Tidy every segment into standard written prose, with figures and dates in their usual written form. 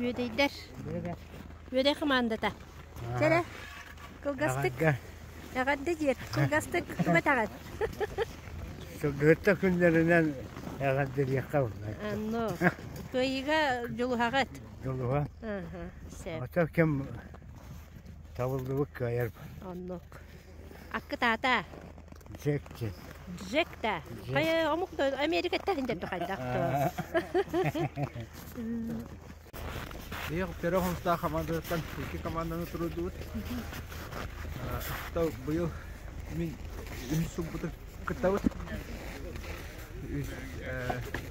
Үөдэйдэр. Үөдэй хамаандата. Чэрэ, кылгастык. Эҕэрдэ диэр, кылгастык түбэтэҕин. Сылгыһыттар күннэринэн эҕэрдэлиэххэ буолла. Онно кыайыыга дьулуһаҕыт. Дьулуһа. Аха, сөп. Ото ким табыллыбыт кыайар. Оннук. Аккыт аата? Джек диэн. Джек да? Хайа омук да Америкаттан индер хайдах то. Биир Перо Хомустаах хамаандатыттан икки команданы туруордубут. Быйыл мин үһүс сылбытын кыттабыт.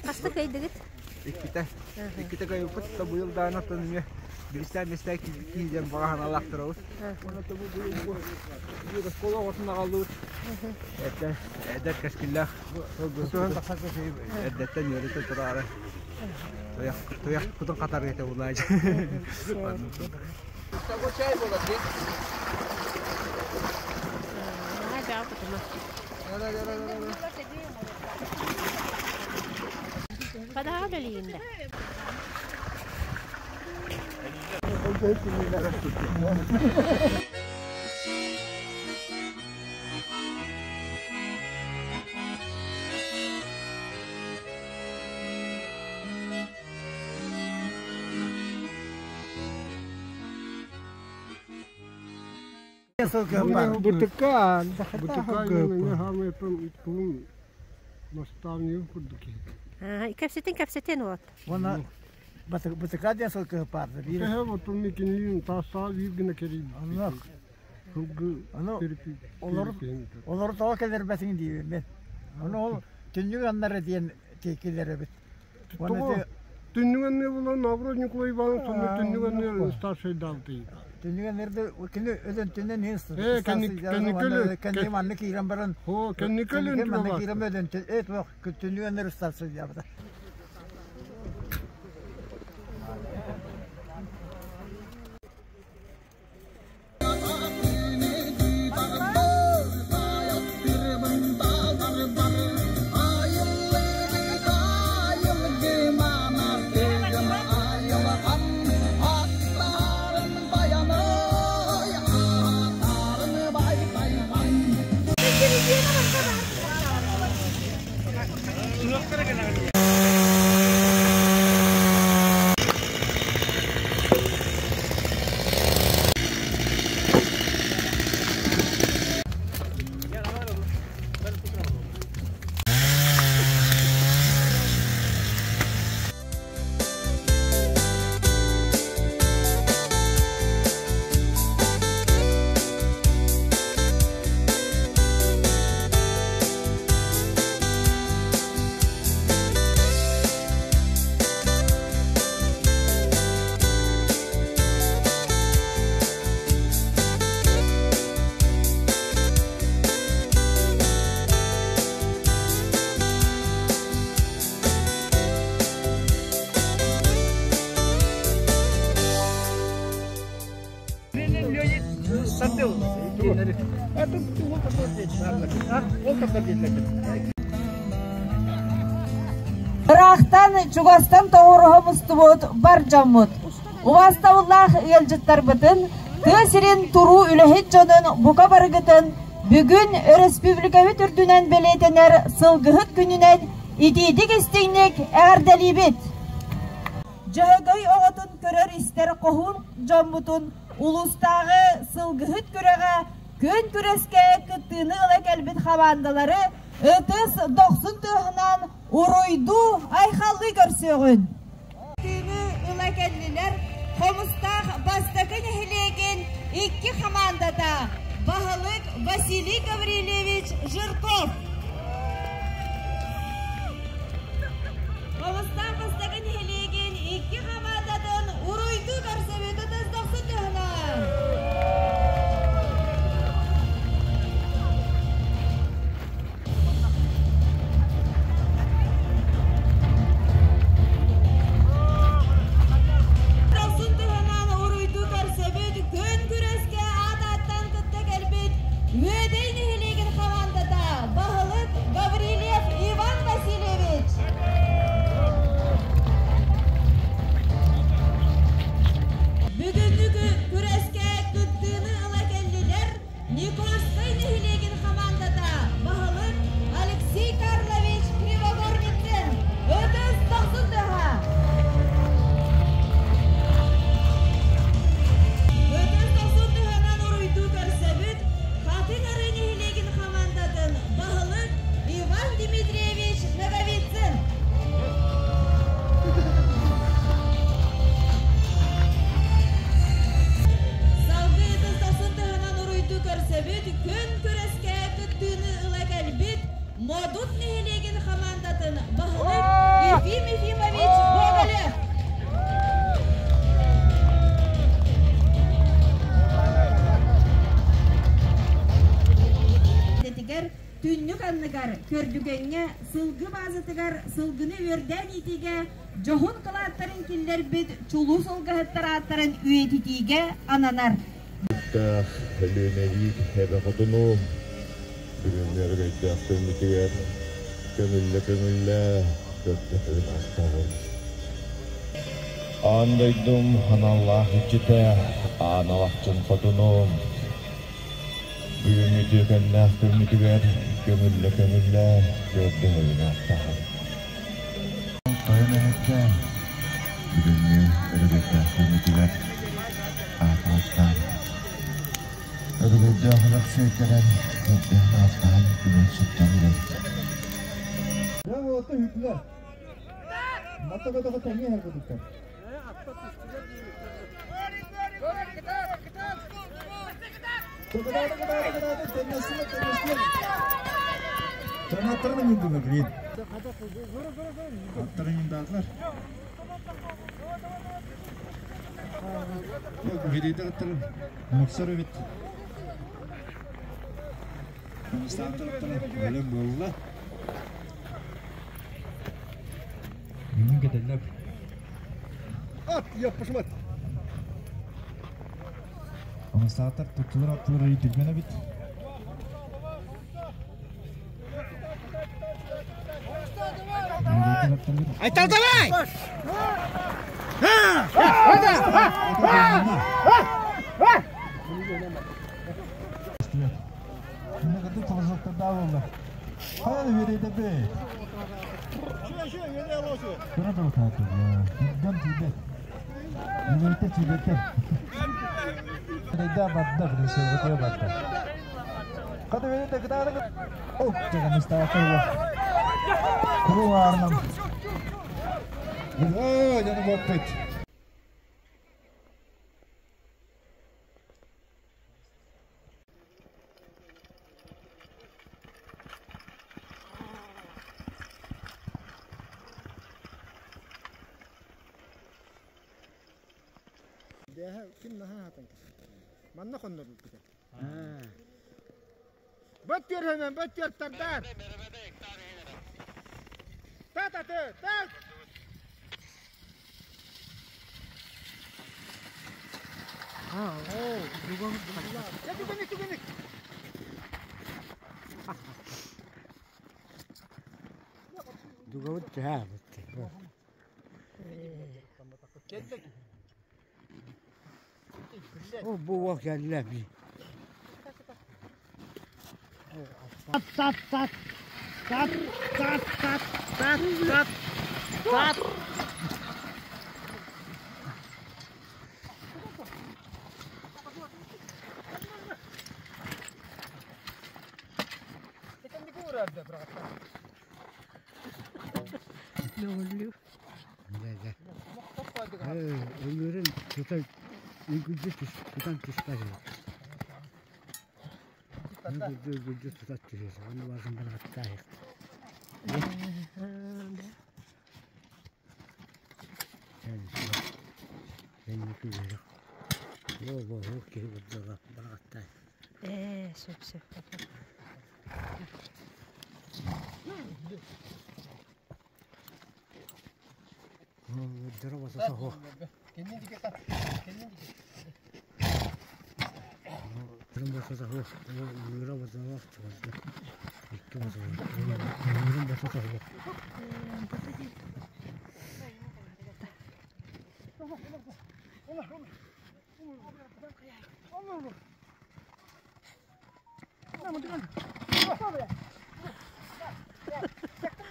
Хаста кыайдыгыт? Иккитэ. Иккитэ кыайбыппыт. Быйыл даҕаны оттон эмиэ биристээн биэстээн киирэн баҕа санаалаахтарабыт. Уонна бу быйыл бу биир оскуола оҕотун аҕаллыбыт. Эрдэ эдэр кэскиллээх эрдэттэн үөрэтэ тураары туйах туйахпытын хатарыа этэ булаадьы. Хадаҕа үлэлиигин да? Бутыкка наставнигым курдук киһи. Кэпсэтин кэпсэтин вот. Уонна бытыка диэн сыл кыһыппаарды биир. Эһэ отун киниин таастаҕа биир гына кэрийбит. Сылгы Олор олор тоҕо кэлэрбэтиҥ диибин мен. Ону ол түннүк аннара диэн тиэкилэр эбит. Тоҕо түннүк анныа булан наоборот Николай Иванович сонно түннүк анныа старшай даалтый. Түннүк аннырды кини өлөн түннен иһин Э кэнникөлө кэнни манна киирэн баран Хо кэнникөлө манна киирэн өлөн э туох түннүк анныр старшай диабыта. Ыраахтан, чугастан тоҕуоруһа мустубут бар дьоммут. Убаастабыллаах ыалдьыттарбытын, тыа сирин туруу үлэһит дьонун бука барыгытын бүгүн өрөспүүбүлүкэбит үрдүнэн бэлиэтэнэр Сылгыһыт күнүнэн итиитик-истиҥник эҕэрдэлиибит! Дьөһөгөй оҕотун көрөр-истэр хоһуун дьоммутун улуустааҕы сылгыһыт күрэҕэ күөн күрэскэ кыттыыны ыла кэлбит хамаандалары ытыс дохсун тыаһынан уруйдуу айхаллыы көрсүөҕүн. Кыттыыны ыла кэллилэр Хомустаах бастакы нэһилиэгин икки хамаандата баһылык Василий Гаврильевич Жирков. Хомустаах бастакы нэһилиэгин икки хамаандатын уруйдуу көрсөбүт ытыс дохсун тыаһынан. Дохсун тыһынан уруйдуу көрсөбүт күн күрэскэ аат ааттан кытта кэлбит Үөдэй нэһилиэгин хамаандата. анныгар Көрдүгэҥҥэ сылгы баазатыгар сылгыны үөрдээн иитиигэ дьоһун кылааттарын киллэрбит чулуу сылгыһыттар ааттарын үйэтитиигэ ананар. Таах Өлүөнэлиир эбэ хотуну бүгүҥҥү өрөгөйдөөх күммүтүгэр көҥүллэ-көҥүллэ көрдөһөбүн ааттаабын. Аан дойдум аналлаах иччитэ Аан Алахчын хотунум бүгүҥҥү үтүөкэннээх күммүтүгэр көҥүллэ-көҥүллэ көрдөһөбүн ааттаһын. Тойон эһэккэ бүгүҥҥү өрөгөйдөөх күммүтүгэр аат ааттаан өрөгөйдөөх Өлөксөй кэлэн көрдөһөн ааттаһан күнүн суттан иһэр. Уота үһүтүлэр. Мата-көтөҕө тэҥҥэ иһэр курдуктар. Кытааты, кытааты, кытааты, теннесine, теннесine. Kanatlarını yıldırlar, bir. Attарын yıldırdılar. Видейтер аттарын моксор эбит. Коммунистааттар аттарын өлөм буолла. Бүгүн кэтэллэр. Ат, yapışmat. Коммунистааттар туттулар аттылар ый түргэн эбит. Айтал давай! Ким наһаа хатан Манна хоннорбут. Бөттүөр хөнөн, бөттүөр тардар. Та-та-та, та! Түгенек, түгенек. Дугабыт түһээбит. О бу кэллэ би. Тат тат тат тат тат тат тат тат тат. Нөлү. Ömürün tutan үгүдү тутан түспэт. Үгүдү үгүдү тутат түһэр. Аны барсын бараттаах. Во во во киһи бурдуга бараттаах. Сөп сөп.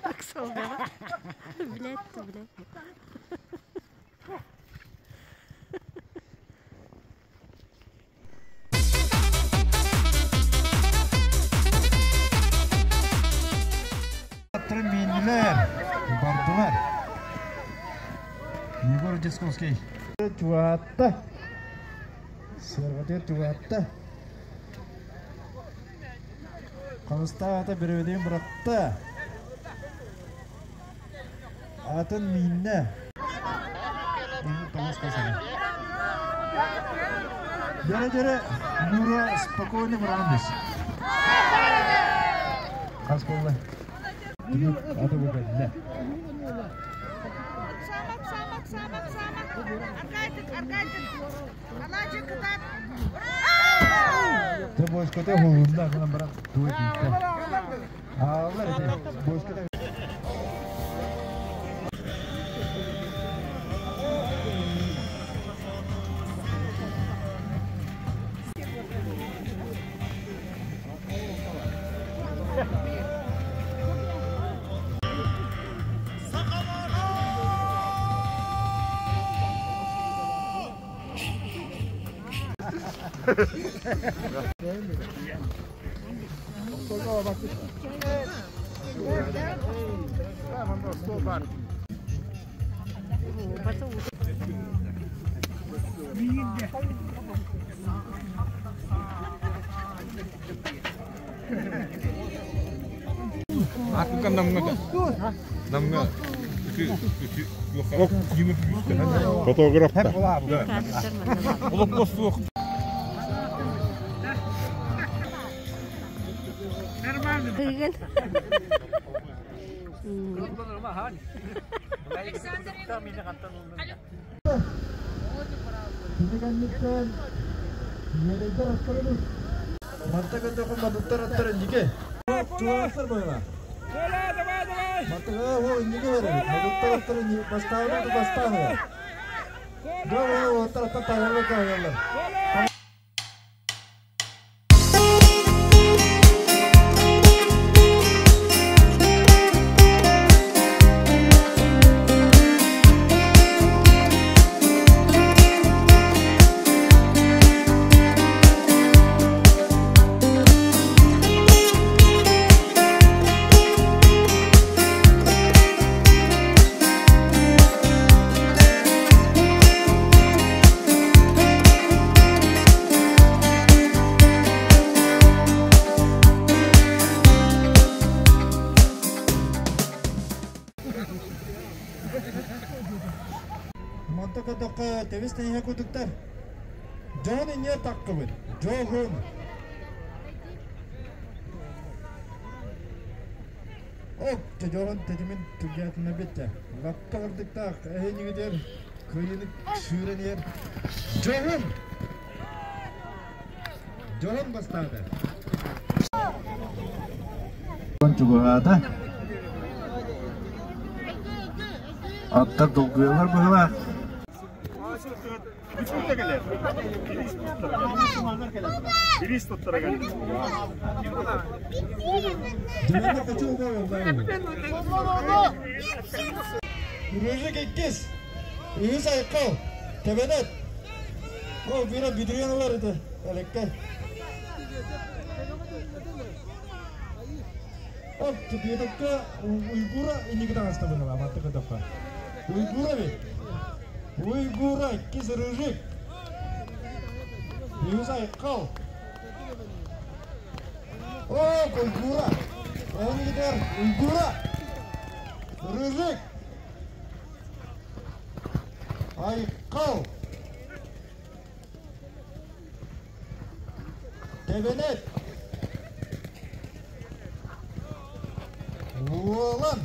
Ыксалдаҕа. Билээт да билээт. Аттарын мииннилэр, бардылар. Егор Десковский. Туатта. Сырғаты туатта. Қамыста аты біреуден бұрақты. Атын миинне. Дere дere Нура спокойно бұрандыз. Хас болла. Аты бу кэллэ. Самак, самак, самак, самак. Аргайтык, аргайтык. Алажы кытат. Те боскоте холунда кылан баран туга тиитте. Ааллар эти боскоте. Фотограф та. Кыгын. Аттар долгуялар быһылаах. Рыжик иккис, үс айқал, тебенет. О, бира бүдүрген еді, әлекке. Оп, түбедіккі Уйгура инигідан аста бұны, аматтықы тапқа. Уйгура бит. Уйгура, иккис рыжик. Үс айқал. О, Уйгура. Әнігідер, Уйгура. Рыжик. Айқал. Тебенет. Уолан.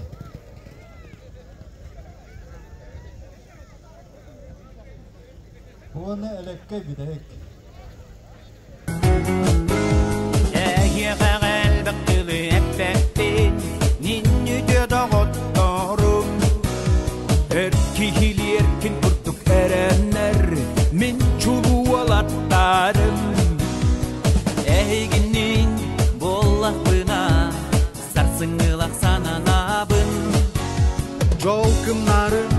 Уоны әлекке бидек. Min çuluvalattarım Ehiginin bollaqpına Сарсыңылақ сананабын Жолкымнарын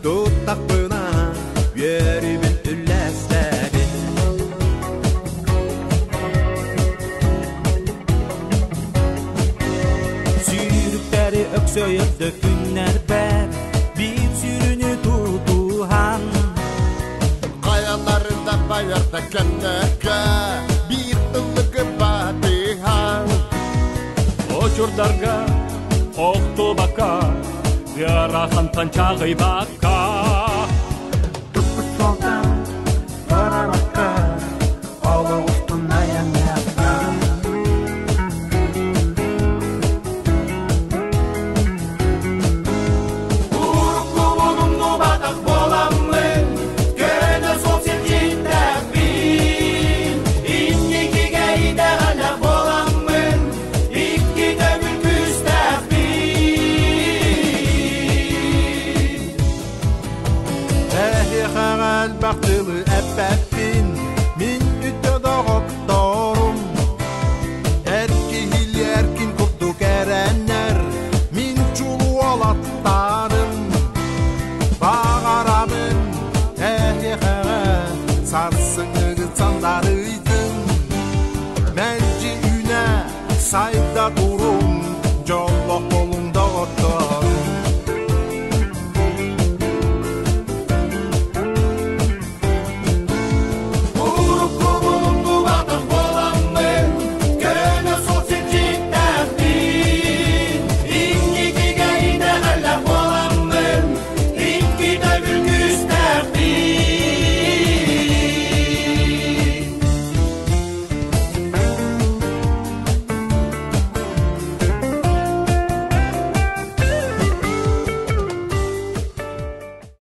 туттақпына Өрібін үләстәбін Сүйріктері өксөйірді күннер бәр Bir sürünü tutuhan Kayalarında bayarda kemneke Bir ılıgı batihan Очурдарга оқтубакка Ярахантан чағыйбакка Туппут солтан барабакка Ала устун аянякка Сайда туру.